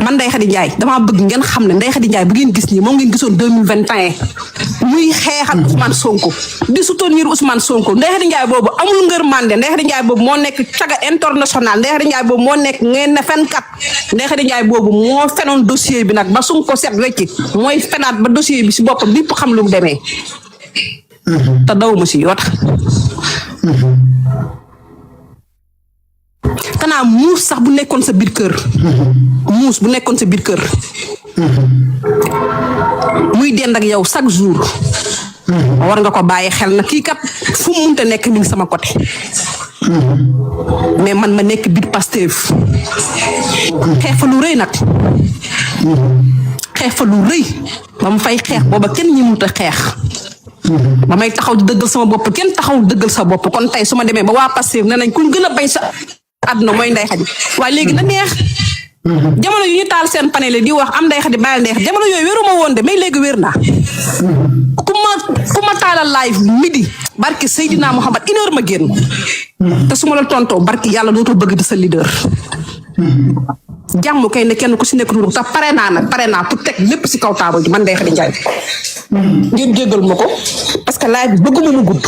man Ndeye Khady Ndiaye damaa bëgg ngeen xam ne Ndeye Khady Ndiaye bu ngeen gis nii moom ngeen gisoon 2021 muy xeexal Ousmane Sonko di soutenir Ousmane Sonko Ndeye Khady Ndiaye boobu amul ngërmande Ndeye Khady Ndiaye boobu moo nekk caga international Ndeye Khady Ndiaye boobu moo nekk ngeen ne fenkat Ndeye Khady Ndiaye boobu moo fenoon dossier bi nag ba Sonko set wecci mooy fenaat ba dossier bi si boppam bépp xam lu mu demee te dawuma si yoo tax kanaa muus sax bu nekkoon sa biir kër muus bu nekkoon sa biir kër muy dend ak yow chaque jour war nga ko bàyyi xel na kii kat fu mu munte nekk mi ngi sama côté mais man ma nekk biir Pastef xeex fa lu rëy nag xeex fa lu rëy ba mu fay xeex booba kenn ñi mut a xeex ba may taxaw di dëggal sama bopp kenn taxawul dëggal sa bopp kon tey su ma demee ba waa Pastef ne nañ kuñ gën a bañ sa àdduna mooy Ndeye Khady waaye léegi na neex jamono yu ñu taal seen panel di wax am Ndeye Khady bàyyil neex jamono yooyu wéruma woon de mais léegi wér naa ku ma taalal live midi barki Seydina Mouhamad 1 heure ma génn te su ma la tontoo barki yàlla dootoo bëgg di sa leader jàmm kay ne kenn ku si nekk lu te pare naa pour teg lépp si kaw taabal ji man Ndeye Khady Ndiaye ngeen jéggal ma ko parce que live bi bëgguma mu gudd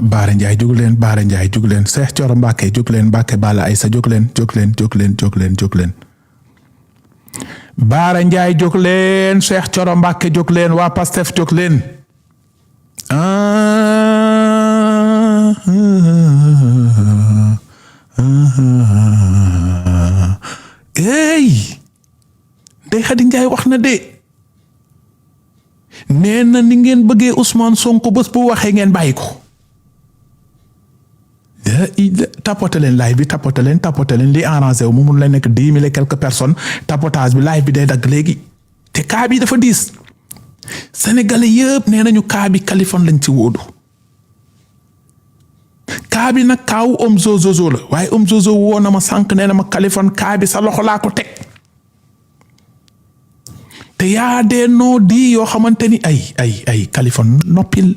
Baara Ndiaye jóg leen Baara Ndiaye jóg leen Cheikh Thioro Mbacké jóg leen Mbacké Bala Aïssa jóg leen Baara Ndiaye jóg leen Cheikh Thioro Mbacké jóg leen waa Pastef jóg leen Ndeye Khady Ndiaye wax na de nee na ni ngeen bëggee Ousmane Sonko bés bu waxee ngeen bàyyi ko tapote leen live bi tapote leen li arrangé wu mu mun la nekk 10 000 et quelques personnes tapotage bi live bi day dagg léegi te cas bi dafa diis sénégalais yëpp nee nañu cas bi Kaliphone lañ ci wóodu cas bi nag kaawu Omzo Zozo la waaye Omzo Zozo woo na ma sànq nee na ma Kaliphone cas bi sa loxo laa ko teg te yaa dee noo di yoo xamante ni ay Kaliphone noppil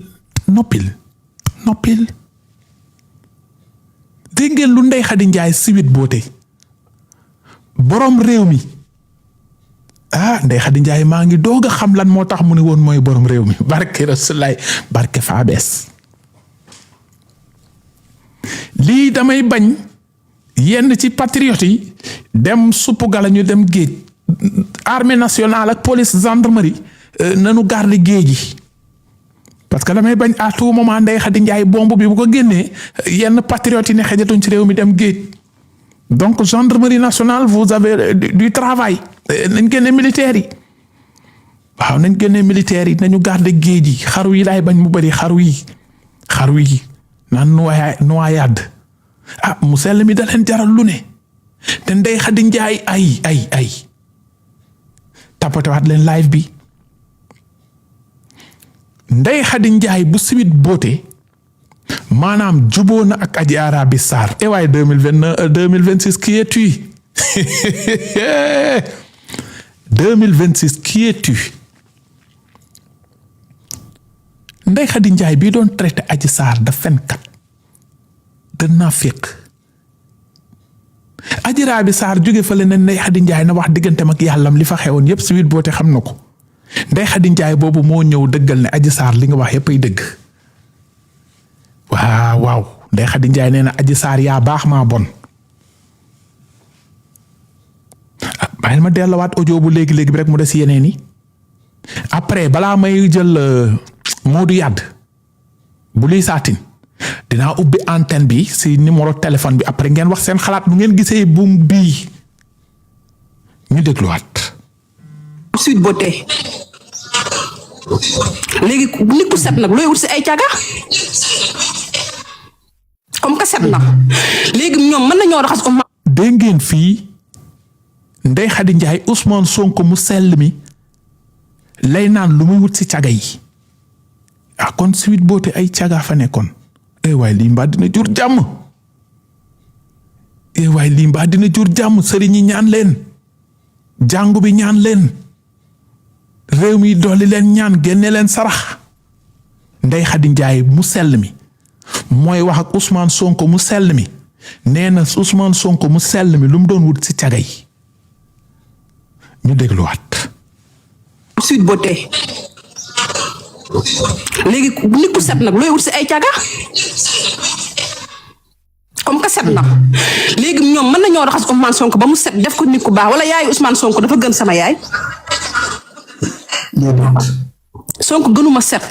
dégg ngeen lu Ndeye Khady Ndiaye Sweet Beauté borom réew mi Ndeye Khady Ndiaye maa ngi doog a xam lan moo tax mu ne woon mooy borom réew mi barke Rasulaay barke Fabes lii damay bañ yenn ci patriotes yi dem suppu gala ñu dem géej armée nationale ak police gendarmerie nanu garde géej gi parce que damay bañ à tout moment Ndeye Khady Ndiaye bombe bi bu ko génnee yenn patriotes yi ne xejatuñ ci réew mi dem géej donc gendarmerie nationale vous avez du travail nañ génne militaires yi waaw nañ génne militaires yi nañu garde géej gi xaru yi laay bañ mu bëri xaru yi naan noyade mu sell mi da leen jaral lu ne te Ndeye Khady Ndiaye ay tapotewaat leen live bi Ndeye Khady Ndiaye bu Sweet Beauté maanaam juboo na ak Adji Arabi Sarr waaye 2026 qui es-tu 2026 qui es-tu Ndeye Khady Ndiaye bii doon traité Adji Sarr da fenkat da nafiq Adji Arabi Sarr jóge fële ne Ndeye Khady Ndiaye na wax digganteem ak yàllam li fa xewoon yépp Sweet Beauté xam na ko Ndeye Khady Ndiaye boobu moo ñëw dëggal ne Adji Sarr li nga wax yépp ay dëgg waaw Ndeye Khady Ndiaye nee na Adji Sarr yaa baax maa bon bàyyil ma delluwaat audio bu léegi bi rek mu des yeneen yi après balaa may jël Modou Yad bu liy saatin dinaa ubbi antenne bi si numéro téléphone bi après ngeen wax seen xalaat bu ngeen gisee buum bii ñu dégluwaat. Sweet Beauté léegi nit ku set nag looy wut si ay caga comme que set na léegi ñoom mën nañoo raxas ko. dégg ngeen fii Ndeye Khady Ndiaye Ousmane Sonko mu sell mi lay naan lu muy wut si caga yi kon Sweet Beauté ay caga fa nekkoon waaye lii mbaa dina jur jàmm waaye lii mbaa dina jur jàmm sëriñ ñi ñaan leen jàngu bi ñaan leen réew mi dolli leen ñaan génne leen sarax Ndeye Khady Ndiaye mu sell mi mooy wax ak Ousmane Sonko mu sell mi nee na Ousmane Sonko mu sell mi lu mu doon wut ci caga yi ñu dégluwaat. Sweet Beauté léegi nit ku set nag looy wut si ay caga comme que set na léegi ñoom mën nañoo raxas Ousmane Sonko ba mu set def ko nit ku baax wala yaayu Ousmane Sonko dafa gën sama yaay. Sonko gënuma set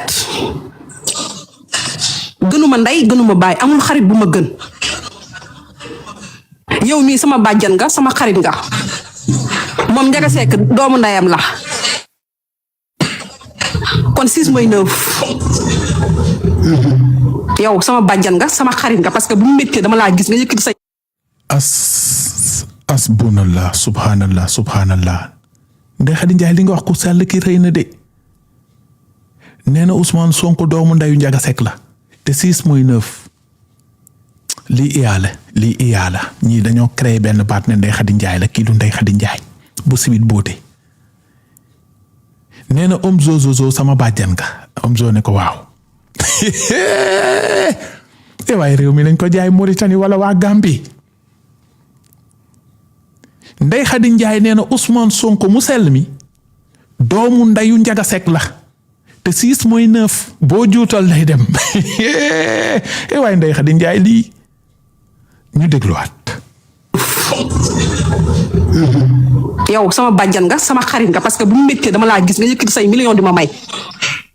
gënuma ndey gënuma baay amul xarit bu ma gën yow mii sama bàjjan nga sama xarit nga moom Ndiaga Seck doomu ndeyam la kon 6 mooy 9 yow sama bàjjan nga sama xarit nga parce que bu mu méttee dama laa gis nga yëkkati sa asbunallah subhanallah Ndeye Khady Ndiaye li nga wax ku sell ki rëy na de nee na Ousmane Sonko doomu ndeyu Ndiaga Seck la te 6 mooy 9 lii iyaala ñii dañoo créé benn baat ne Ndeye Khady Ndiaye la kii du Ndeye Khady Ndiaye bu Sweet Beauté nee na Omzo sama bàjjan nga Omzo ne ko waaw waaye réew mi lañ ko jaay Mauritanie wala waa Gambie Ndeye Khady Ndiaye nee na Ousmane Sonko mu sell mi doomu ndeyu Ndiaga Seck la te 6 mooy 9 boo juutal lay dem waaye Ndeye Khady Ndiaye lii ñu dégluwaat. yow sama bàjjan nga sama xarit nga parce que bu mu méttee dama laa gis nga yëkkati say million di ma may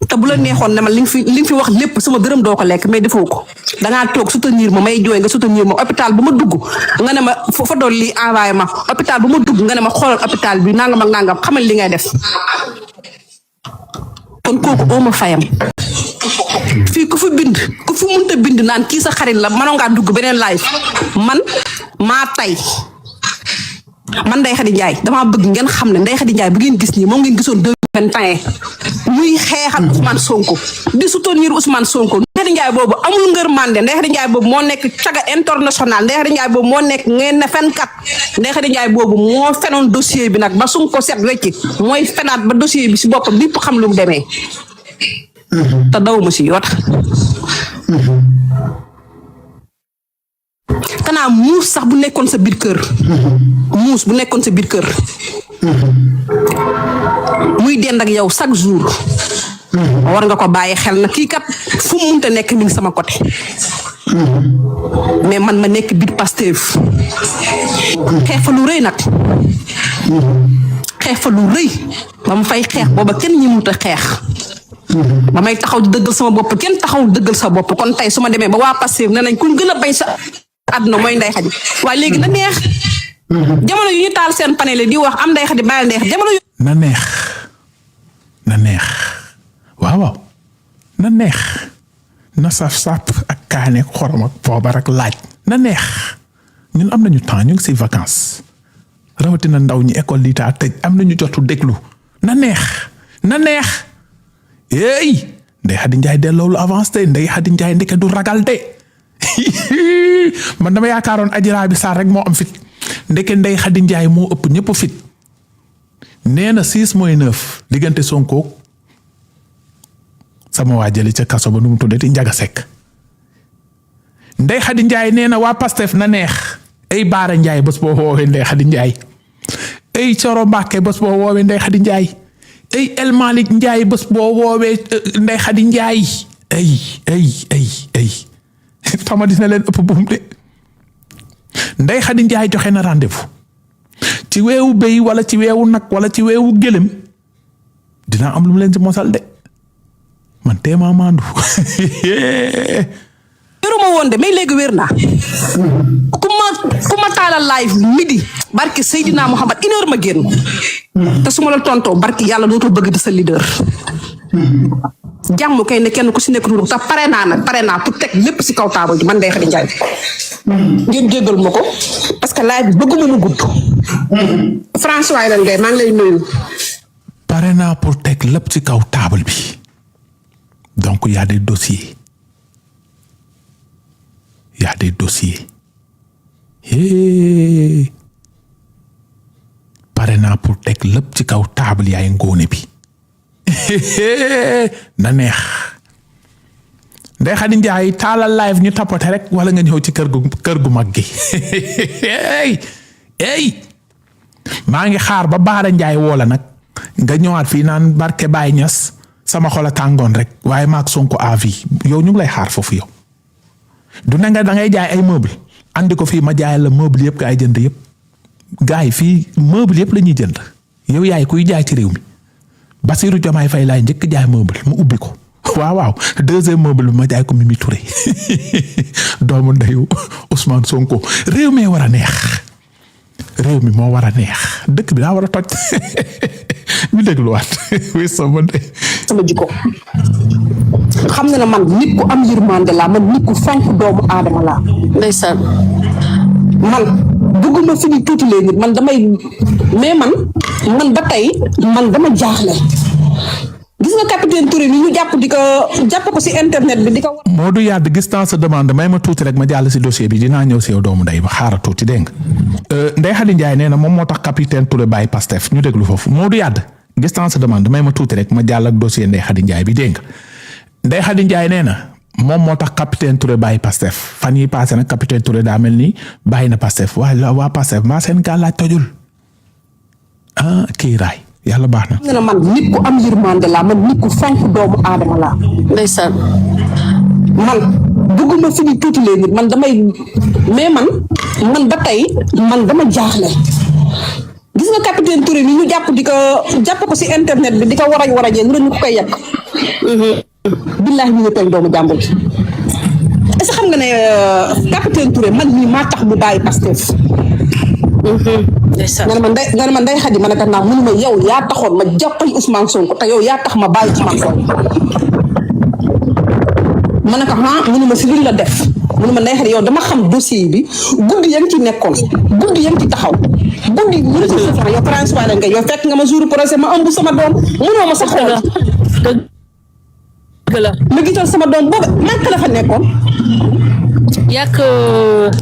te bu la neexoon ne ma li nga fi wax lépp sama dërëm doo ko lekk mais defoo ko dangaa toog soutenir ma may jooy nga soutenir ma hôpital bu ma dugg nga ne ma fa doon lii envoyé ma hôpital bu ma dugg nga ne ma xoolal hôpital bi nangam ak nangam xamal li ngay def kon kooku oo ma fayam fii ku fi mënta bind naan kii sa xarit la mënoo ngaa dugg beneen live man maa tay man Ndeye Khady Ndiaye damaa bëgg ngeen xam ne Ndeye Khady Ndiaye bu ngeen gis nii moom ngeen gisoon 2021 muy xeexal Ousmane Sonko di soutenir Ousmane Sonko Ndeye Khady Ndiaye boobu amul ngërmande Ndeye Khady Ndiaye boobu moo nekk caga international Ndeye Khady Ndiaye boobu moo nekk ngeen ne fenkat Ndeye Khady Ndiaye boobu moo fenoon dossier bi nag ba suñ ko set wecci mooy fenaat ba dossier bi si boppam lépp xam lu mu demee te dawuma si yoot kanaa muus sax bu nekkoon sa biir kër muus bu nekkoon sa biir kër muy dend ak yow chaque jour war nga ko bàyyi xel na kii kat fu mu munta nekk mi ngi sama côté mais man ma nekk biir Pastef xeex fa lu rëy nag xeex fa lu rëy ba mu fay xeex booba kenn ñi muta xeex ba may taxaw di dëggal sama bopp kenn taxawul dëggal sa bopp kon tey su ma demee ba waa Pastef ne nañ kuñ gën a bañ sa àdduna mooy Ndeye Khady waaye léegi na neex jamono yu ñu taal seen panel di wax am Ndeye Khady bàyyil Ndeye Khady jamono yu na neex waaw na neex na saf-sap ak kaane xorom ak poobar ak laaj na neex ñun am nañu temps ñu ngi si vacances rawatina ndaw ñi école di taa tëj am nañu jotu déglu na neex éy Ndeye Khady Ndiaye delloo lu avance de Ndeye Khady Ndiaye ndeke du ragal de man dama yaakaaroon Adji Raby Sarr rek moo am fit ndeke Ndeye Khady Ndiaye moo ëpp ñëpp fit nee na 6 mooy 9 diggante Sonko sama waa jëli ca kaso ba nu mu tuddati Ndiaga Seck Ndeye Khady Ndiaye nee na waa Pastef na neex ay Baara Ndiaye bés boo woowee Ndeye Khady Ndiaye ay Coro Mbacke bés boo woowee Ndeye Khady Ndiaye ay El Malick Ndiaye bés boo woowee Ndeye Khady Ndiaye ay tama dina leen ëpp buum de Ndeye Khady Ndiaye joxe na rendez-vous ci weewu béy wala ci weewu nag wala ci weewu gëlëm dina am lu mu leen ci mosal de man teema maandu wéruma woon de mais léegi wér naa ku ma taalal live midi barki Seydina Mouhamad 1 heure ma génn te su ma la tontoo barki yàlla dootoo bëgg di sa leader jàmm kay ne kenn ku si nekk dund te pare naa pour teg lépp si kaw taabal ji man Ndeye Khady Ndiaye ngeen jéggal ma ko parce que live bi bëgguma mu gudd François lan ngay maa ngi lay nuyu pare naa pour teg lépp ci kaw taabal bi donc y a des dossiers pare naa pour teg lépp ci kaw taabal yaay ngoone bi na neex Ndeye Khady Ndiaye taalal live ñu tapote rek wala nga ñëw ci kër gu mag gi ey maa ngi xaar ba Baara Ndiaye woo la nag nga ñëwaat fii naan barke Baye Niass sama xol a tàngoon rek waaye maag Sonko à vie yow ñu ngi lay xaar foofu yow du na nga da ngay jaay ay meuble andi ko fii ma jaay la meuble yëpp gaay jënd yëpp gaay fii meuble yëpp la ñuy jënd yow yaay kuy jaay ci réew mi Bassirou Diomaye Faye laay njëkk jaay meuble mu ubbi ko waaw deuxième meuble bi ma jaay ko Mimi Touré doomu ndeyu Ousmane Sonko réew mi war a neex réew mi moo war a neex dëkk bi daa war a toj ñu dégluwaat oui sama jikko xam na ne man nit ku am yërmande laa man nit ku fonk doomu aadama laa ndeysaan man bëgguma fi ñu tuutilee nit man damay mais man ba tey man dama jaaxle gis nga capitaine Touré ni ñu jàpp ko si internet bi di ko moo du yàdd gis naa sa demande may ma tuuti rek ma jàll si dossier bi dinaa ñëw si yow doomu ndey ba xaaral tuuti dégg nga Ndeye Khady Ndiaye nee na moom moo tax capitaine Touré bàyyi Pastef ñu déglu foofu moo du yàdd gis naa sa demande may ma tuuti rek ma jàll ak dossier Ndeye Khady Ndiaye bi dégg nga Ndeye Khady Ndiaye nee na moom moo tax capitaine Touré bàyyi Pastef fan yi passé nag capitaine Touré daa mel ni bàyyi na Pastef waaye waa Pastef maa seen gàllaaj tojul kii raay yàlla baax na. nga ne man nit ku am yërmande laa man nit ku fonk doomu aadama laa ndeysaan man bëgguma fi ñu tuutilee nit man damay mais man ba tey man dama jaaxle gis nga capitaine Touré ni ñu jàpp ko si internet bi di ko warajee lu ñu ko koy yàq billaahi ñu ngi tooñ doomu jàmbur bi est-ce que xam nga ne capitaine Touré man mii maa tax mu bàyyi Pastef nga ne ma Ndeye Khady ma ne ko naa mënu ma yow yaa taxoon ma jàppal Ousmane Sonko te yow yaa tax ma bàyyi Ousmane Sonko ma ne ko mënu ma si luñ la def mënu ma Ndeye Khady yow dama xam dossier bi guddi yaa ngi ci nekkoon guddi yaa ngi ci taxaw guddi mënu ci safara yow transparent nga yow fekk nga ma jour procès ma ëmb sama doom mënoo ma sa xool ma gisal sama doom boobu man ka la fa nekkoon yàq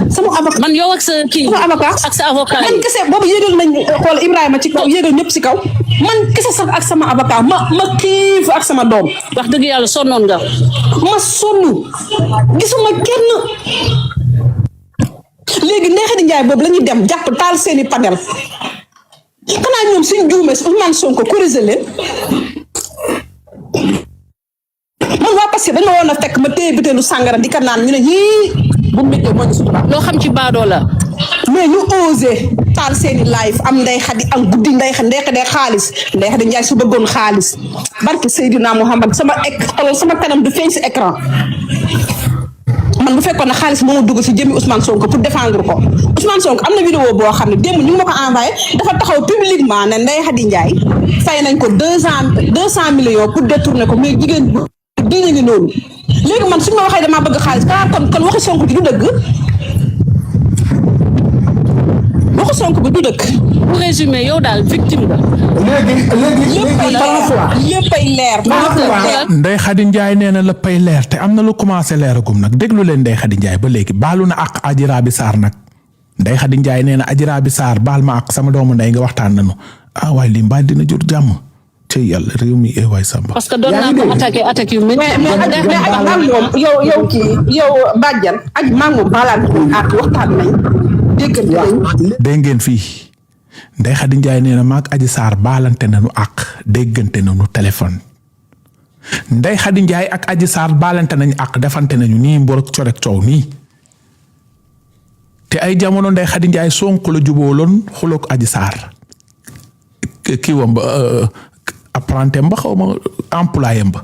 sama avocat man yow ak sa kii ak sa avocat man kese boobu yéegal nañ xool Ibrahima ci kaw yéegal ñëpp si kaw man kese sax ak sama avocat ma xiif ak sama doom wax dëgg yàlla sonnoon nga ma sonn gisuma kenn léegi Ndeye Khady Ndiaye boobu la ñuy dem jàpp taal seeni panel xanaa ñoom suñ juumee Ousmane Sonko corrigé leen man waa parce que dañu ma woon a fekk ma téye butéelu sàngara di ka naan ñu ne yii bu méttee moo ñu sutura loo xam ci baadoo la mais ñu osé taal seeni live am Ndeye Khady am guddi Ndeye Khady xaalis Ndeye Khady Ndiaye su bëggoon xaalis barke Seydina Mouhamad sama kanam du feeñ si écran man bu fekkoon ne xaalis moo ma dugg si jëmi Ousmane Sonko pour défendre ko Ousmane Sonko am na vidéo boo xam ne démb ñu ngi ma ko envoyé dafa taxaw publiquement ne Ndeye Khady Ndiaye fay nañ ko 200 millions pour détourner ko mais jigéen dina ngi noonu léegi man suñu ma waxee damaa bëgg xaalis kon waxu Sonko bi du dëgg waxu Sonko bi du dëgg. pour résumer yow daal victime nga. léppay leer. Ndeye Khady Ndiaye nee na léppay leer te am na lu commencé leeragum nag déglu leen Ndeye Khady Ndiaye ba léegi baalu na ak Adji Raby Sarr nag Ndeye Khady Ndiaye nee na Adji Raby Sarr baal ma ak sama doomu ndey nga waxtaan nañu waaye lii mbaa dina jur jàmm. tey yàlla réew mi waay Samba. parce que doon naa ko attaqué yu métti. mais yow kii yow bàjjan aj maa ngi moom baalaat ak waxtaan nañ déggante nañ. dégg ngeen fii Ndeye Khady Ndiaye nee na maag Adji Sarr baalante nañu ak déggante nañu téléphone Ndeye Khady Ndiaye ak Adji Sarr baalante nañu ak defante nañu nii mborok corek coow nii te ay jamono Ndeye Khady Ndiaye Sonko la jubóoloon xuloog Adji Sarr kii wam apprenti ba xaw ma employé ba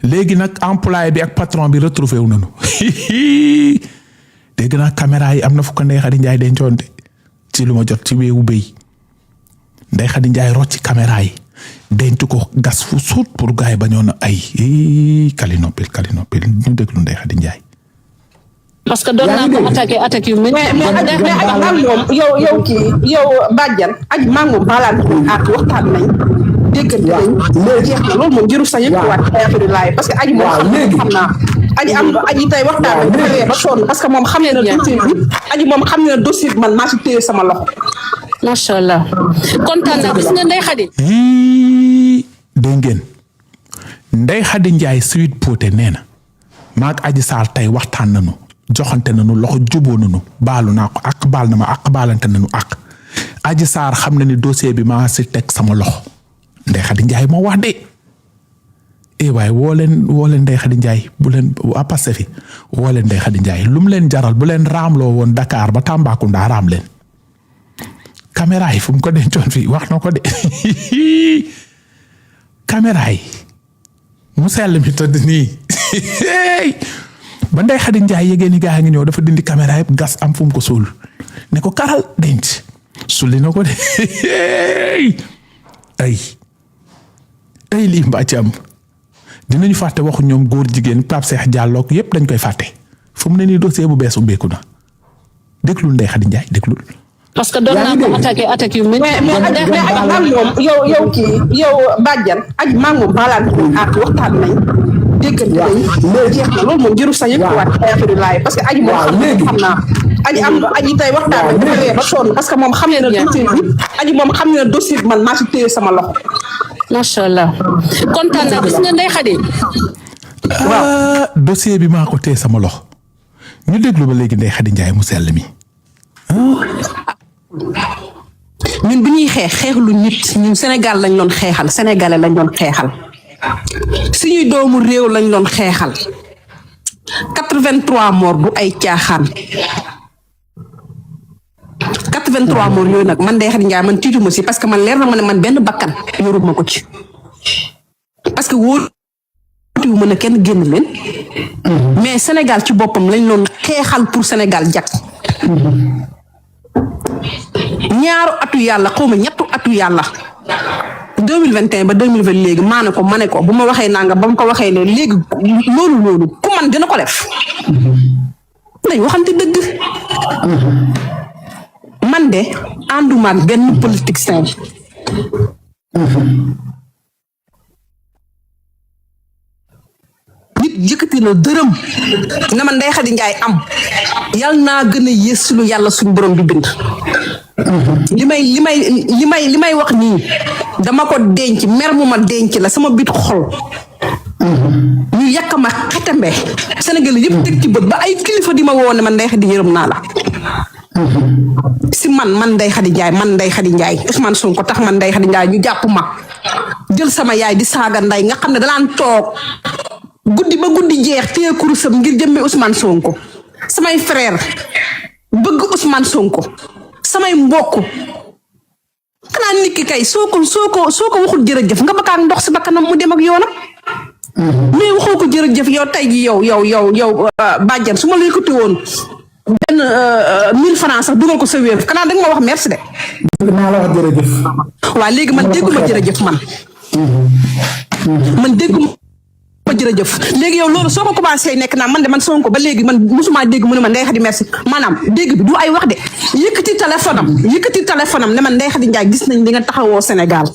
léegi nag employé bi ak patron bi retrouvé wu nañu dégg naa caméra yi am na fu ko Ndeye Khady Ndiaye dencoon de ci lu ma jot ci weewu béy Ndeye Khady Ndiaye rocc ci caméra yi denc ko gas fu suut pour gars yi bañoon ay kalinopil ñu déglu Ndeye Khady Ndiaye. parce que doon naa ko attaqué yu métti. mais moom yow kii yow bàjjan aj maa ngi moom baalaat ak waxtaan nañ déggante nañ jeex na loolu moom jëru sax yëpp waat affaire laay parce que aji moom xam naa aji tey waxtaan nañ dafa ba sonn parce que moom xam ne na dossier bi aji moom xam ne na dossier bi man maa si téye sama loxo macha allah kontaan naa gis nga Ndeye Khady. dégg ngeen Ndeye Khady Ndiaye Sweet Beauté nee na maak Adji Sarr tey waxtaan nañu joxante nañu loxo juboo nañu baalu naa ko ak baal na ma ak baalante nañu ak Adji Sarr xam na ni dossier bi maa si teg sama loxo Ndeye Khady Ndiaye moo wax de waaye woo leen Ndeye Khady Ndiaye bu leen waa Pastef fi woo leen Ndeye Khady Ndiaye lu mu leen jaral bu leen raamloo woon Dakar ba Tambacounda raam leen caméra yi fu mu ko dencoon fii wax na ko de caméra yi mu sell mi tëdd nii ba Ndeye Khady Ndiaye yégée ni gaa ngi ñëw dafa dindi caméra yëpp gas am fu mu ko suul ne ko karal denc sulli na ko de ay lii mbaa ci am dinañu fàtte waxu ñoom góor jigéen Pape Cheikh Diallo yépp dañ koy fàtte fu mu ne nii dossier bu bees ubbeeku na déglul Ndeye Khady Ndiaye déglul. parce que doon naa ko attaque yu mel. mais moom yow bàjjan aj maa ngi moom baalaat waxtaan nañ déggante nañ loolu jeex na loolu moom jëru sax yëpp waat affaire laay parce que aji moom xam naa aji tey waxtaan nañ dafa ba sonn parce que moom xam ne na dossier bi aji moom xam ne na dossier bi man maa si téye sama loxo. macha allah kontaan naa gis nga Ndeye Khady. waaw dossier bi maa ko téye sama loxo ñu déglu ba léegi Ndeye Khady Ndiaye mu sell mi. ñun bi ñuy xeexlu nit ñun Sénégal lañ doon xeexal sénégalais lañ doon xeexal suñuy doomu réew lañ doon xeexal 83 morts du ay caaxaan 83 morts yooyu nag man Ndeye Khady Ndiaye man tiituma si parce que man leer na ma ne man benn bakkan yoruma ko ci parce que wóotiwu ma ne kenn génn leen mais Sénégal ci boppam lañ doon xeexal pour Sénégal jag ñaaru atu yàlla xaw ma ñettu atu yàlla 2021 ba 2020 léegi maa ne ko bu ma waxee nanga ba mu ko waxee ne léegi loolu ku man dina ko def dañ waxante dëgg man de ànduma ak benn politicien nit yëkkati na dërëm na ma Ndeye Khady Ndiaye am yàlla naa gën a yées lu yàlla suñu borom bi bind li may wax nii dama ko denc mer mu ma denc la sama bit xol ñu yàq ma xetambe Sénégal yëpp teg ci bët ba ay kilifa di ma woo ne man Ndeye Khady yërëm naa la si man Ndeye Khady Ndiaye Ousmane Sonko tax man Ndeye Khady Ndiaye ñu jàpp ma jël sama yaay di saaga nday nga xam ne danaan toog guddi ba guddi jeex téye kurusam ngir jëmme Ousmane Sonko samay frère bëgg Ousmane Sonko samay mbokk xanaa nit ki kay soo ko waxul jërëjëf nga bakkaak ndox si bakkanam mu dem ak yoonam mais waxoo ko jërëjëf yow tey ji yow bàjjan su ma la yëkkati woon benn 1000 francs sax dugal ko sa wéer xanaa da nga ma wax merci de. naa la wax jërëjëf. waaw léegi man dégguma jërëjëf man dégguma jërëjëf léegi yow loolu soo ko commencé nekk naa man de man Sonko ba léegi man musuma dégg mu ne ma Ndeye Khady merci maanaam dégg bi du ay wax de yëkkati téléphone am ne man Ndeye Khady Ndiaye gis nañ li nga taxawoo Sénégal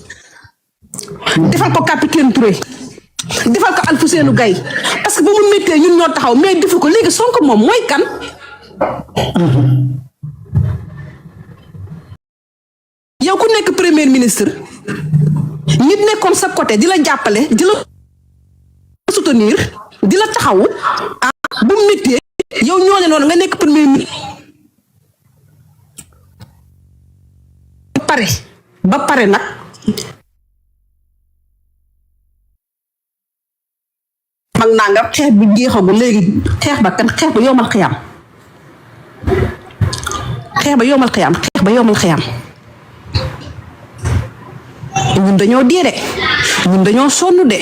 defal ko capitaine Touré defal ko Alfousseynou Gaye parce que ba mu méttee ñun ñoo taxaw mais defu ko léegi Sonko moom mooy kan yow ku nekk premier ministre nit nekkoon sa côté di la jàppale di la soutenir di la taxawu bu méttee yow ñooñu noonu nga nekk premier ministre ba pare nag mag naa nga xeex bi jeexagul léegi xeex ba yomal xiyaam ñun dañoo dee de ñun dañoo sonn de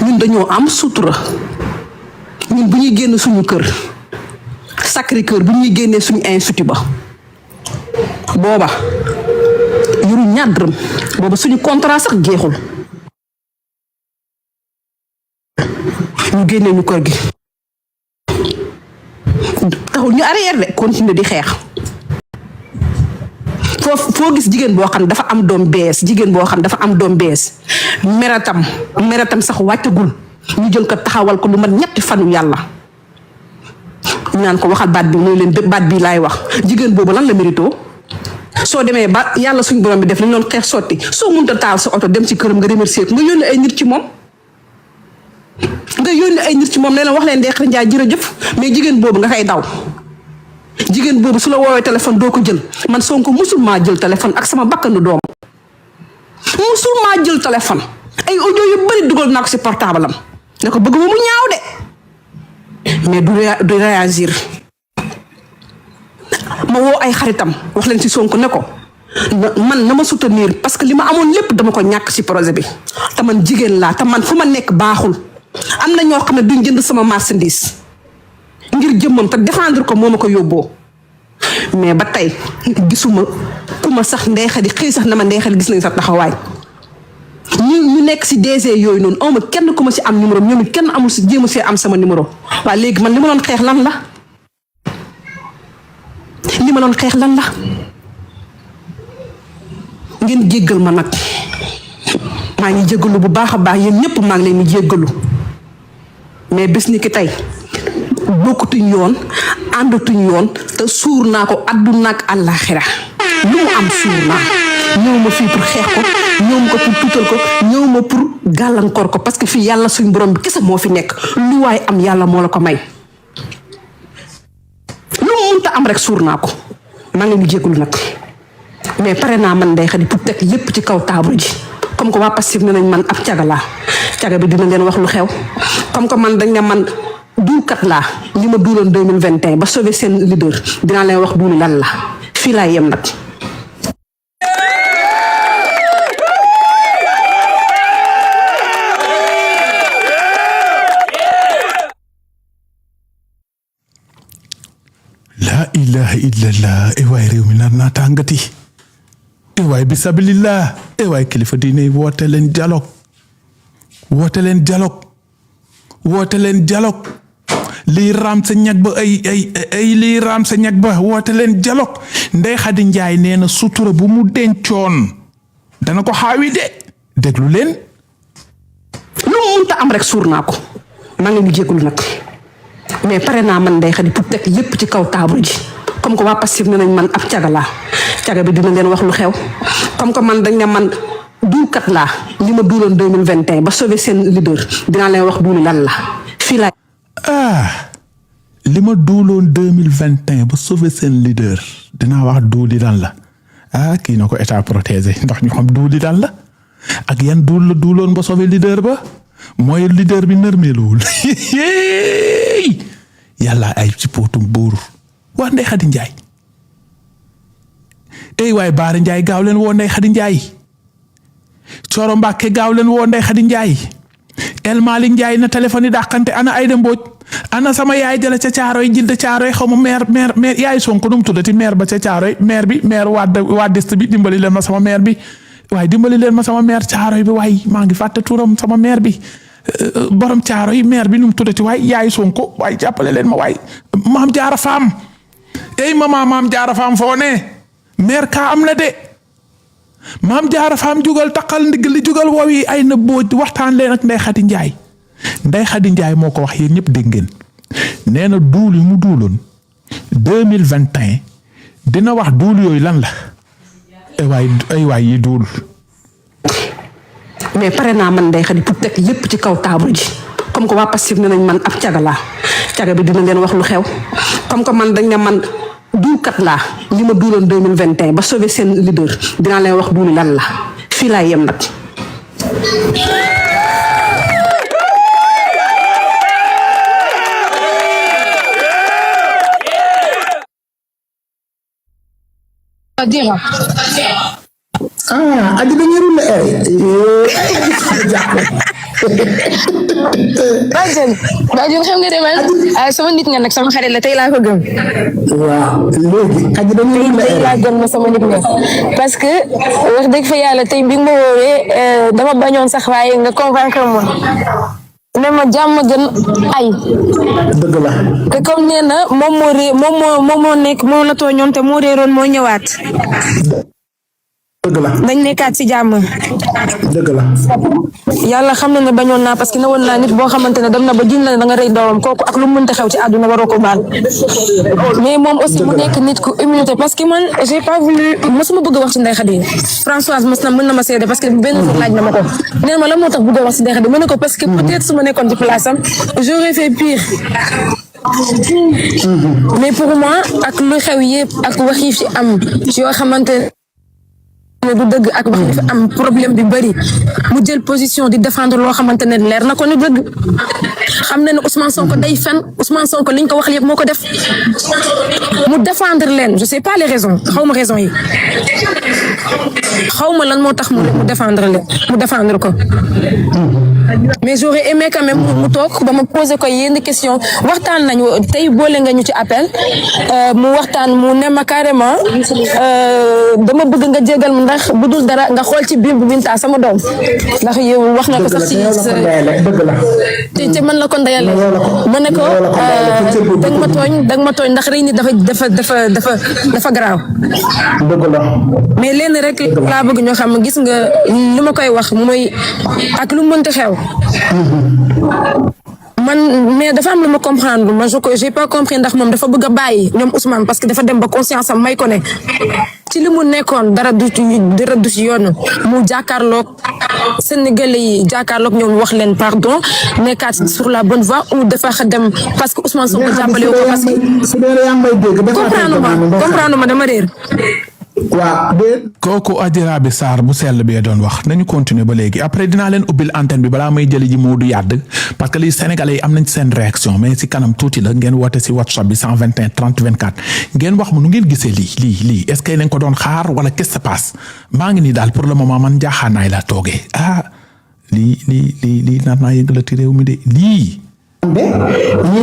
ñun dañoo am sutura ñun bu ñuy génn suñu kër Sacré-Cœur bu ñuy génnee suñu institut ba booba yoru ñaar dërëm booba suñu contrat sax jeexul ñu génnee ñu kër gi taxul ñu arrière de continuer di xeex foo gis jigéen boo xam ne dafa am doom bees meratam sax wàccagul ñu jël ko taxawal ko lu mat ñetti fanu yàlla ñu naan ko waxal baat bi mooy leen baat bi laay wax jigéen boobu lan la mérito soo demee ba yàlla suñu borom bi def li ñu doon xeex sotti soo mënta taal sa oto dem ci këram nga remercier ko nga yónni ay nit ci moom nga yónni ay nit ci moom nee na wax leen Ndeye Khady Ndiaye jërëjëf mais jigéen boobu nga koy daw jigéen boobu su la woowee téléphone doo ko jël man Sonko musul maa jël téléphone ak sama bakkanu doom musul maa jël téléphone ay audio yu bëri dugal naa ko si portable am ne ko bëgg mu ñaaw de mais du réagir ma woo ay xaritam wax leen si Sonko ne ko man na ma soutenir parce que li ma amoon lépp dama ko ñàkk ci projet bi te man jigéen laa te man fu ma nekk baaxul am na ñoo xam ne duñ jënd sama marchandise ngir jëmmam te défendre ko moo ma ko yóbboo mais ba tey gisuma ku ma sax Ndeye Khady xëy sax na ma Ndeye Khady gis nañ sa taxawaay ñu nekk ci DG yooyu noonu awma kenn ku ma ci am numéro ñoom it kenn amul ci jéemu see am sama numéro waaye léegi man li ma doon xeex lan la ngeen jéggal ma nag maa ngi jéggalu bu baax a baax yéen ñëpp maa ngi leen di jéggalu mais bés ni ki tey bokkutuñ yoon àndatuñ yoon te suur naa ko àdduna ak àllaaxira lu mu am suur naa ñëw ma fii pour xeex ko ñëw ma ko pour tuutal ko ñëw ma pour gàllankoor ko parce que fii yàlla suñ borom bi kese moo fi nekk lu waay am yàlla moo la ko may lu mu munta am rek suur naa ko maa ngi leen di jéggalu nag mais pare naa man Ndeye Khady pour teg lépp ci kaw table ji comme que waa Pastef ne nañ man ab caga laa caga bi dina leen wax lu xew comme que man dañ ne man duulkat laa li ma duuloon 2021 ba sauver seen leader dinaa leen wax duuli lan la fii laa yem nag. laa ilaha illallah waay réew mi nar naa tàngati waay bisabilillah waay kilifa diine woote leen dialogue lii raam sa ñag ba ay lii raam sa ñag ba woote leen dialogue Ndeye Khady Ndiaye nee na sutura bu mu dencoon dana ko xaawi de déglu leen lu mu munta am rek suur naa ko maa ngi leen di jégalu nag mais pare naa man Ndeye Khady pour teg lépp ci kaw table ji comme que waa Pastef ne nañ man ab caga laa caga bi dina leen wax lu xew comme que man dañ ne man duulkat laa li ma duuloon 2021 ba sauver seen leader dinaa leen wax duuli lan la fii laa li ma duuloon 2021 ba sauver seen leader dinaa wax duuli lan la kii na ko état protégé ndax ñu xam duuli lan la ak yan duul la duuloon ba sauver leader ba mooy leader bi nërmeeluwul yàlla ay ci potum buur wax Ndeye Khady Ndiaye waaye Baara Ndiaye gaaw leen woo Ndeye Khady Ndiaye Coro Mbàkke gaaw leen woo Ndeye Khady Ndiaye El Malick Ndiaye na téléphone yi dàqante ana Aïda Mbodj ana sama yaay jëla ca Caaroy jilda Caaroy xaw ma maire yaay Sonko nu mu tuddati maire ba ca Caaroy maire bi maire Wadiste bi dimbali leen ma sama maire bi waaye dimbali leen ma sama maire Caaroy bi waaye maa ngi fàtte turam sama maire bi borom Caaroy maire bi nu mu tuddati waaye yaay Sonko waaye jàppale leen ma waaye maam Jaara Faam maam Jaara Faam foo ne maire ka am na de maam Jaara Faam jugal taqal ndigg li jugal woow yi ay na boo waxtaan leen ak Ndeye Khady Ndiaye Ndeye Khady Ndiaye moo ko wax yéen ñëpp dégg ngeen nee na duul yi mu duuloon 2021 dina wax duul yooyu lan la ay waay yi duul mais pare naa man Ndeye Khady pour teg lépp ci kaw table ji comme que waa Pastef ne nañ man ab caga laa caga bi dina leen wax lu xew comme que man dañ ne man duulkat laa li ma duuloon 2021 ba sauver seen leader dinaa leen wax duuli lan la fii laa yem nag. aji dañuy rulle Badiane xam nga de man sama nit nga nag sama xarit la tey laa ko gëm. waaw léegi aji dañuy rulle tey laa gëm na sama nit nga parce que wax dëgg fa yàlla tey bi nga ma woowee dama bañoon sax waaye nga convaincre ma ne ma jàmm gën ay. dëgg la. te comme nee na moom moo nekk moo la tooñoon te moo réeroon moo ñëwaat. dëgg la dañ nekkaat ci jàmm. dëgg la. yàlla xam na ne bañoon naa parce que ne woon naa nit boo xamante ne dem na ba jiñ la ne da nga rey doomam kooku ak lu mu mënta xew ci àdduna waroo ko baal mais moom aussi mu nekk nit ku humilité parce que man j'ai pas voulu mosuma bëgg a wax ci Ndeye Khady Françoise mën na ma seede parce que benn jour laaj na ma ko neen ma la moo tax bëgg a wax ci Ndeye Khady ma ne ko parce que peut-être su ma nekkoon ci place am j'aurais fait pire mais pour moi ak lu xew yëpp ak wax yi fi am yoo xamante ne du dëgg ak wax yi fi am problème bi bëri mu jël position di défendre loo xamante ne leer na ko ni dëgg xam na ne Ousmane Sonko day fen Ousmane Sonko liñ ko wax yëpp moo ko def mu défendre leen je sais pas les raisons xaw ma raison yi xaw ma lan moo tax mu défendre leen mu défendre ko mais j'aurais aimé quand même mu toog ba ma poser ko yenn question waxtaan nañu tey boole nga ñu ci appel mu waxtaan mu ne ma carrément dama bëgg nga jégal ma ndax bu dul dara nga xool ci biir bu Binta sama doom ndax yow wax na ko sax ci te man la ko ndayale ma ne ko dag ma tooñ ndax rëy ni dafa garaaw mais leen rek laa bëgg ñoo xam gis nga li ma koy wax mooy ak lu mënta xew man mais dafa am lu ma comprendre man j'ai pas compris ndax moom dafa bëgg a bàyyi ñoom Ousmane parce que dafa dem ba conscience am may ko ne ci li mu nekkoon dara du ci yoon mu jàkkaarloog Sénégalais yi jàkkaarloog ñoom wax leen pardon nekkaat sur la bonne voie ou dafa dem parce que Ousmane Sonko jàppale ko parce que comprendre ma dama réer. waaw kooku Adjara bi Sarr bu sell bi doon wax nañu continuer ba léegi après dinaa leen ubbil antenne bi balaa may jëli ji Modou Yàdd parce que li Sénégalais yi am nañ seen réaction mais si kanam tuuti la ngeen woote si WhatsApp bi 121 30 24 ngeen wax mu nu ngeen gisee lii est-ce que nañ ko doon xaar wala qu'est-ce qui se passe maa ngi nii daal pour le moment man jaaxaanaay laa toogee lii nar naa yëngalati réew mi de lii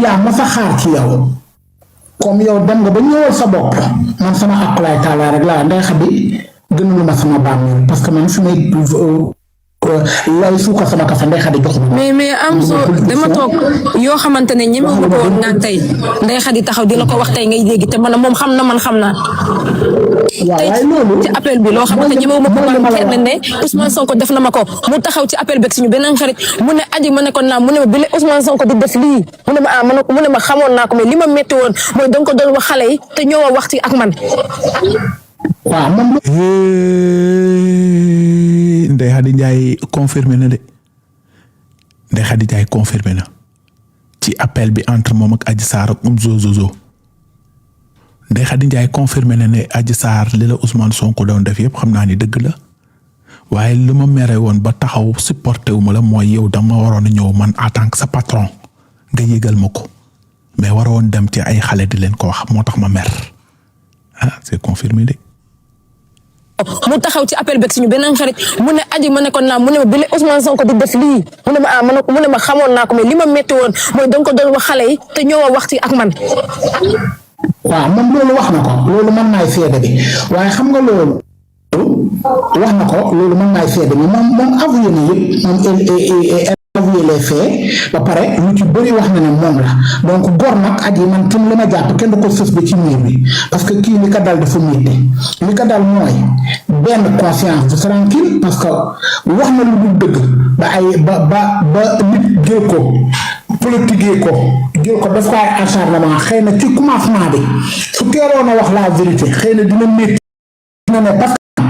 laa mos a xaar ci yow comme yow dem nga ba ñëwal sa bopp man sama akulaay taala rek laa Ndeye Khady gënulu ma sama bàmmeel parce que man su may lay suukar sama kafe Ndeye Khady jox mais am so dama toog yoo xamante ne ñi ma ko woon naan tey Ndeye Khady taxaw di la ko wax tey ngay dégg te man moom xam na man xam naa waaye loolu ci appel bi loo xamante ñi ma ko woon kenn ne Ousmane Sonko def na ma ko mu taxaw ci appel bi suñu beneen xarit mu ne aji ma ne ko naa mu ne ma bi la Ousmane Sonko di def lii mu ne ma mu ne ma xamoon naa ko mais li ma métti woon mooy danga ko doon wax xale yi te ñëw wax ci ak man waaw moom Ndeye Khady Ndiaye confirmé na de Ndeye Khady Ndiaye confirmé na ci appel bi entre moom ak Adji Sarr ak Zozo Ndeye Khady Ndiaye confirmé na ne Adji Sarr li la Ousmane Sonko doon def yëpp xam naa ni dëgg la waaye li ma mere woon ba taxaw supporté wu ma la mooy yow dama waroon a ñëw man en tant que sa patron nga yëgal ma ko mais waroon dem ci ay xale di leen ko wax moo tax ma mer c'est confirmé de. mu taxaw ci appel beeg suñu beneen xarit mu ne aji ma ne ko naa mu ne ma bi la Ousmane Sonko di def lii mu ne ma mu ne ma xamoon naa ko mais li ma métti woon mooy danga ko doon wax xale yi te ñëw wax ci ak man. waaw moom loolu wax na ko loolu mën naay seede bi waaye xam nga loolu wax na ko loolu mën naay seede bi moom avoué na yëpp moom avoué les faits ba pare lu ci bëri wax na ne moom la donc góor nag aji man tam li ma jàpp kenn du ko sës ba ci miir bi parce que kii li ko dal dafa métti li ko dal mooy benn conscience bu tranquille parce que wax na lu dul dëgg ba nit jël ko politique ko jël ko def ko ay acharnement xëy na ci commencement bi su teeloon a wax la vérité xëy na dina métti dina ne parce que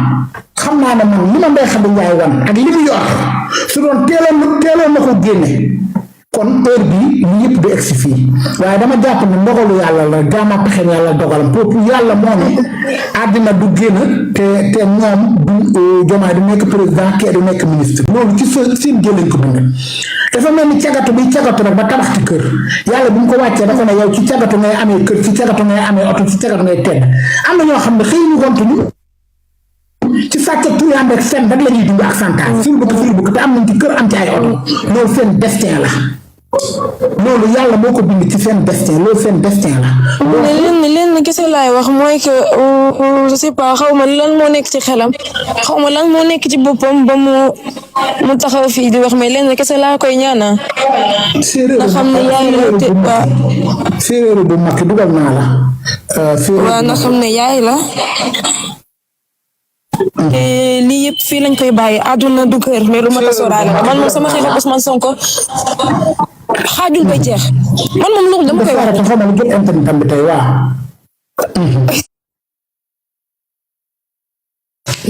xam naa ne man li ma Ndeye Khady Ndiaye wan ak li mu yor su doon teeloon na ko génne kon heure bi li yëpp du egsi fii waaye dama jàpp ne ndogalu yàlla la jaama pexem yàlla dogalam pour yàlla moo ne àddina du génn te ñoom du Diomaye du nekk président kee du nekk ministre loolu ci seen jëlañ ko bind dafa mel ni cagatu bi cagatu rek ba tabax ci kër yàlla bu mu ko wàccee dafa ne yow ci cagatu ngay amee kër ci cagatu ngay amee oto ci cagatu ngay tedd am na ñoo xam ne xëy ñu gontuñu ci sàcc tuyaan rek fen rek la ñuy dund ak santaan fil bukk te am nañ ci kër am ci ay oto loolu seen destin la loolu yàlla moo ko bind ci seen destin loolu seen destin la. lenn kese laay wax mooy que je sais pas xaw ma lan moo nekk ci xelam xaw ma lan moo nekk ci boppam ba mu taxaw fii di wax mais lenn kese laa koy ñaana. nga xam ne yaay la te waa. séeréer bu mag dugal naa la. waaw nga xam ne yaay la. te lii yëpp fii lañ koy bàyyi àdduna du kër mais lu ma ta sóoraale la man moom sama xel ak Ousmane Sonko xaajul bay jeex man moom loolu dama koy wax dafa mel jot internet tam bi tey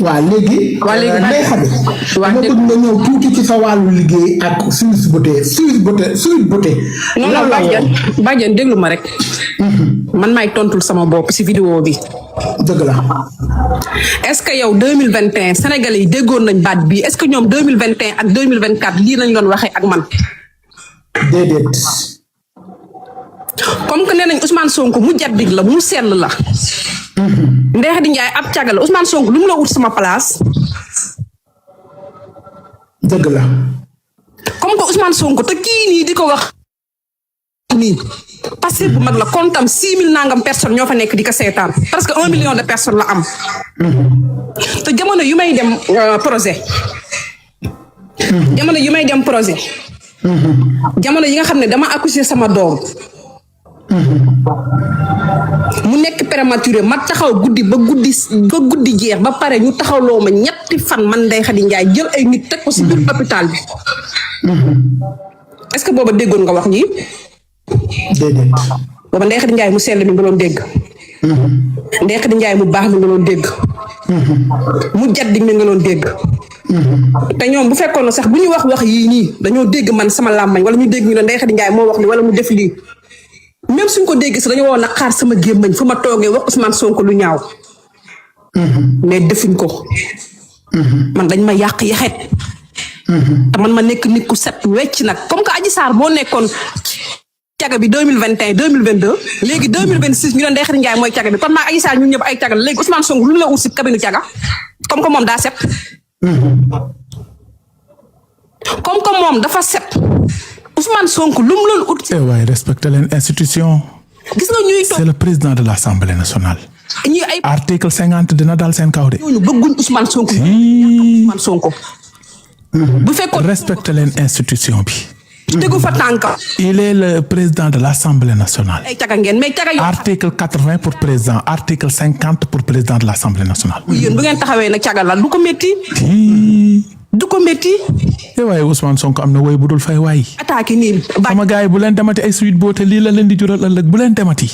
waa léegi Ndeye Khady dama bëgg nga ñëw tuuti ci sa wàllu liggéey ak Sweet Beauté non bàjjen déglu ma rek man maay tontul sama bopp ci vidéo bi dëgg la est-ce que yow 2021 Sénégalais yi déggoon nañ baat bii est-ce que ñoom 2021 ak 2024 lii lañ doon waxee ak man déedéet comme que nee nañ Ousmane Sonko mu jaddig la mu sell la Ndeye Khady Ndiaye ab caga la Ousmane Sonko lu mu la wut sama place dëgg la comme que Ousmane Sonko te kii nii di ko wax nii parce que bu mag la kontam 6 000 nangam personnes ñoo fa nekk di ko seetaan parce que 1 million de personnes la am te jamono yu may dem projet jamono yu may dem projet jamono yi nga xam ne dama accoucher sama doom mu nekk prématuré ma taxaw guddi ba guddi jeex ba pare ñu taxawloo ma ñetti fan man Ndeye Khady Ndiaye jël ay nit teg ko si biir hôpital bi est-ce que booba déggoon nga wax ñi déedéet booba Ndeye Khady Ndiaye mu sell mi nga doon dégg Ndeye Khady Ndiaye mu baax mi nga doon dégg mu jaddi mi nga doon dégg te ñoom bu fekkoon na sax bu ñu wax yii nii dañoo dégg man sama làmmañ wala ñu dégg ñu ne Ndeye Khady Ndiaye moo wax li wala mu def lii même suñ ko dégg sax dañoo woon a xaar sama gémmañ fu ma toogee wax Ousmane Sonko lu ñaaw mais defuñ ko man dañ ma yàq yaxet te man ma nekk nit ku set wecc nag comme que Adji Sarr moo nekkoon caga bi 2021 2022 léegi 2026 ñu ne Ndeye Khady Ndiaye mooy caga bi kon maa Adji Sarr ñun ñëpp ay caga la léegi Ousmane Sonko lu mu la ut si cabine caga comme que moom daa set comme que moom dafa set Ousmane Sonko lu mu loon ut. waaye respecté leen institution. gis nga ñuy toog c'est le président de l'Assemblée nationale. ñuy ay article 50 dina dal seen kaw de. ñooñu bëgguñ Ousmane Sonko. Ousmane Sonko. bu fekkoon respecté leen institution bi. tegu fa tànk. il est le président de l'Assemblée nationale. ay caga ngeen mais caga yoo. article 80 pour président article 50 pour président de l'Assemblée nationale. yéen bu ngeen taxawee nag caga la du ko métti. du ko métti. waaye Ousmane Sonko am na woy bu dul fay waay. attaqué nii. sama gars yi bu leen demati ay Sweet Beauté lii la leen di jural ëllëg bu leen demati.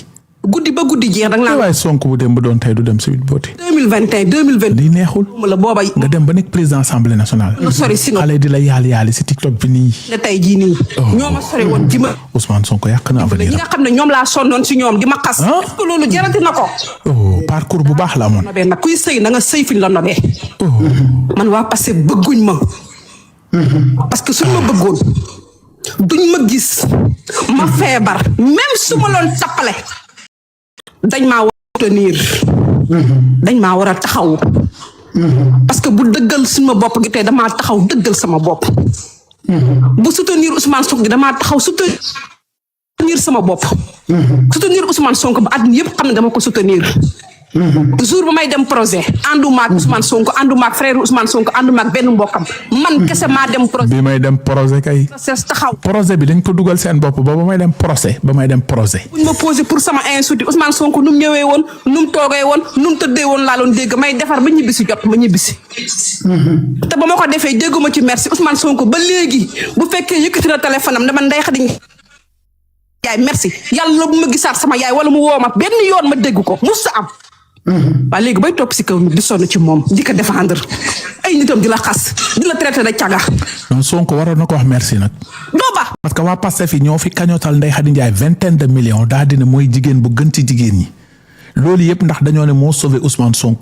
guddi ba guddi jeex da nga naan. waaye Sonko bu dem bu doon tey du dem Sweet Beauté. 2021 2022. lii neexul. la booba. nga dem ba nekk président assemblée nationale. lu sori si xale di la yaali si TikTok bi nii. ne tey jii nii. ñoo ma sori woon ji ma. Ousmane Sonko yàq na avenir ñi nga xam ne ñoom laa sonnoon si ñoom di ma xas. est-ce que loolu jarati na ko. parcours bu baax la amoon. nobee nag kuy sëy na nga sëy fi la nobee. man waa passé bëgguñ ma. parce que suñ ma bëggoon duñ ma gis ma feebar même su ma loon tappale dañ maa war a soutenir dañ maa war a taxaw parce que bu dëggal suñ ma bopp gi tey damaa taxaw dëggal sama bopp bu soutenir Ousmane Sonko gi damaa taxaw soutenir sama bopp soutenir Ousmane Sonko ba àdduna yëpp xam ne dama ko soutenir jour ba may dem projet ànduma ak Ousmane Sonko ànduma ak frère Ousmane Sonko ànduma ak benn mbokkam man kese maa dem projet. bi may dem projet kay. taxaw projet bi dañ ko dugal seen bopp ba may dem projet buñ ma posé pour sama institut Ousmane Sonko nu mu ñëwee woon nu mu toogee woon nu mu tëddee woon laa doon dégg may defar ba ñibbisi jot ma ñibbisi. te ba ma ko defee dégguma ci merci Ousmane Sonko ba léegi bu fekkee yëkkati na téléphone am dama Ndeye Khady Ndiaye merci yàlla bu ma gisaat sama yaay wala mu woo ma benn yoon ma dégg ko musta am. waa léegi bay topp si kaw nit di sonn ci moom di ko défendre ay nitam di la xas di la traité de caga. non Sonko waroon na ko wax merci nag. doo ba. parce que waa Pastef yi ñoo fi kañootal Ndeye Khady Ndiaye 20 de millions daa dina mooy jigéen bu gën ci jigéen ñi loolu yëpp ndax dañoo ne moo sauvé Ousmane Sonko.